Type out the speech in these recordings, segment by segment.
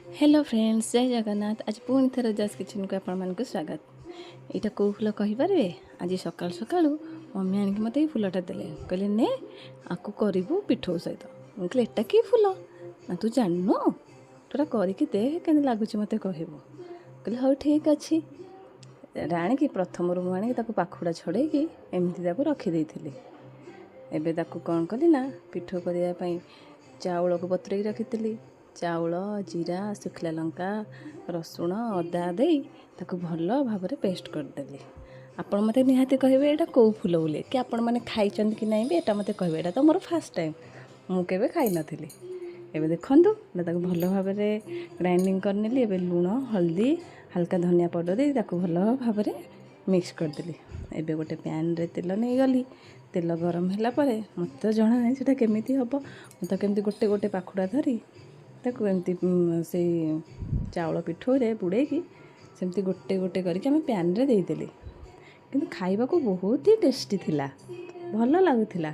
Hello friends, ଜୟ ଜଗନ୍ନାଥ। ଆଜି ପୁଣି ଥରେ ଜସ୍ କିଚେନ୍କୁ ଆପଣମାନଙ୍କୁ ସ୍ୱାଗତ। ଏଇଟା କେଉଁ ଫୁଲ କହିପାରିବେ? ଆଜି ସକାଳୁ ସକାଳୁ ମମି ଆଣିକି ମୋତେ ଏଇ ଫୁଲଟା ଦେଲେ। କହିଲେ, ନେ, ଆକୁ କରିବୁ ପିଠଉ ସହିତ। ମୁଁ କହିଲି, ଏଟା କି ଫୁଲ? ନା, ତୁ ଜାଣିନୁ? ତୋଟା କରିକି ଦେଖ, କେମିତି ଲାଗୁଛି ମୋତେ କହିବୁ। କହିଲେ, ହଉ ଠିକ୍ ଅଛି। ଏଇଟା ଆଣିକି ପ୍ରଥମରୁ ମୁଁ ଆଣିକି ତାକୁ ପାଖୁଡ଼ା ଛଡ଼େଇକି ଏମିତି ତାକୁ ରଖିଦେଇଥିଲି। ଏବେ ତାକୁ କ'ଣ କଲି ନା, ପିଠଉ କରିବା ପାଇଁ ଚାଉଳକୁ ବତୁରେଇକି ରଖିଥିଲି। ଚାଉଳ, ଜିରା, ଶୁଖିଲା ଲଙ୍କା, ରସୁଣ, ଅଦା ଦେଇ ତାକୁ ଭଲ ଭାବରେ ପେଷ୍ଟ କରିଦେଲି। ଆପଣ ମୋତେ ନିହାତି କହିବେ ଏଇଟା କେଉଁ ଫୁଲ ବୋଲି, କି ଆପଣମାନେ ଖାଇଛନ୍ତି କି ନାହିଁ ବି ଏଇଟା ମୋତେ କହିବେ। ଏଇଟା ତ ମୋର ଫାର୍ଷ୍ଟ ଟାଇମ୍, ମୁଁ କେବେ ଖାଇନଥିଲି। ଏବେ ଦେଖନ୍ତୁ, ଏଇଟା ତାକୁ ଭଲ ଭାବରେ ଗ୍ରାଇଣ୍ଡିଙ୍ଗ କରିନେଲି। ଏବେ ଲୁଣ, ହଳଦୀ, ହାଲକା ଧନିଆ ପାଉଡ଼ର ଦେଇ ତାକୁ ଭଲ ଭାବରେ ମିକ୍ସ କରିଦେଲି। ଏବେ ଗୋଟେ ପ୍ୟାନ୍ରେ ତେଲ ନେଇଗଲି। ତେଲ ଗରମ ହେଲା ପରେ ମୋତେ ତ ଜଣା ନାହିଁ ସେଇଟା କେମିତି ହେବ। ମୁଁ ତ କେମିତି ଗୋଟେ ଗୋଟେ ପାଖୁଡ଼ା ଧରି ତାକୁ ଏମିତି ସେଇ ଚାଉଳ ପିଠଉରେ ବୁଡ଼େଇକି ସେମିତି ଗୋଟେ ଗୋଟେ କରିକି ଆମେ ପ୍ୟାନ୍ରେ ଦେଇଦେଲି। କିନ୍ତୁ ଖାଇବାକୁ ବହୁତ ହି ଟେଷ୍ଟି ଥିଲା, ଭଲ ଲାଗୁଥିଲା।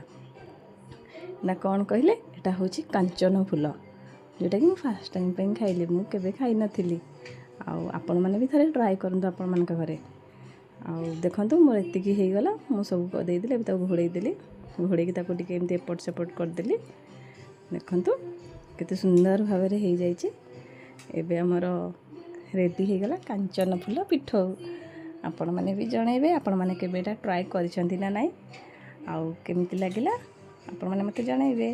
ନା କ'ଣ କହିଲେ, ଏଇଟା ହେଉଛି କାଞ୍ଚନ ଫୁଲ, ଯେଉଁଟାକି ମୁଁ ଫାର୍ଷ୍ଟ ଟାଇମ୍ ପାଇଁ ଖାଇଲି। ମୁଁ କେବେ ଖାଇନଥିଲି। ଆଉ ଆପଣମାନେ ବି ଥରେ ଟ୍ରାଏ କରନ୍ତୁ ଆପଣମାନଙ୍କ ଘରେ। ଆଉ ଦେଖନ୍ତୁ, ମୋର ଏତିକି ହେଇଗଲା। ମୁଁ ସବୁ ଦେଇଦେଲି। ଏବେ ତାକୁ ଘୋଡ଼େଇ ଦେଲି। ଘୋଡ଼େଇକି ତାକୁ ଟିକେ ଏମିତି ଏପଟ ସେପଟ କରିଦେଲି। ଦେଖନ୍ତୁ, କେତେ ସୁନ୍ଦର ଭାବରେ ହେଇଯାଇଛି। ଏବେ ଆମର ରେଡ଼ି ହେଇଗଲା କାଞ୍ଚନ ଫୁଲ ପିଠଉ। ଆପଣମାନେ ବି ଜଣାଇବେ, ଆପଣମାନେ କେବେ ଏଇଟା ଟ୍ରାଏ କରିଛନ୍ତି ନା ନାହିଁ, ଆଉ କେମିତି ଲାଗିଲା ଆପଣମାନେ ମୋତେ ଜଣାଇବେ।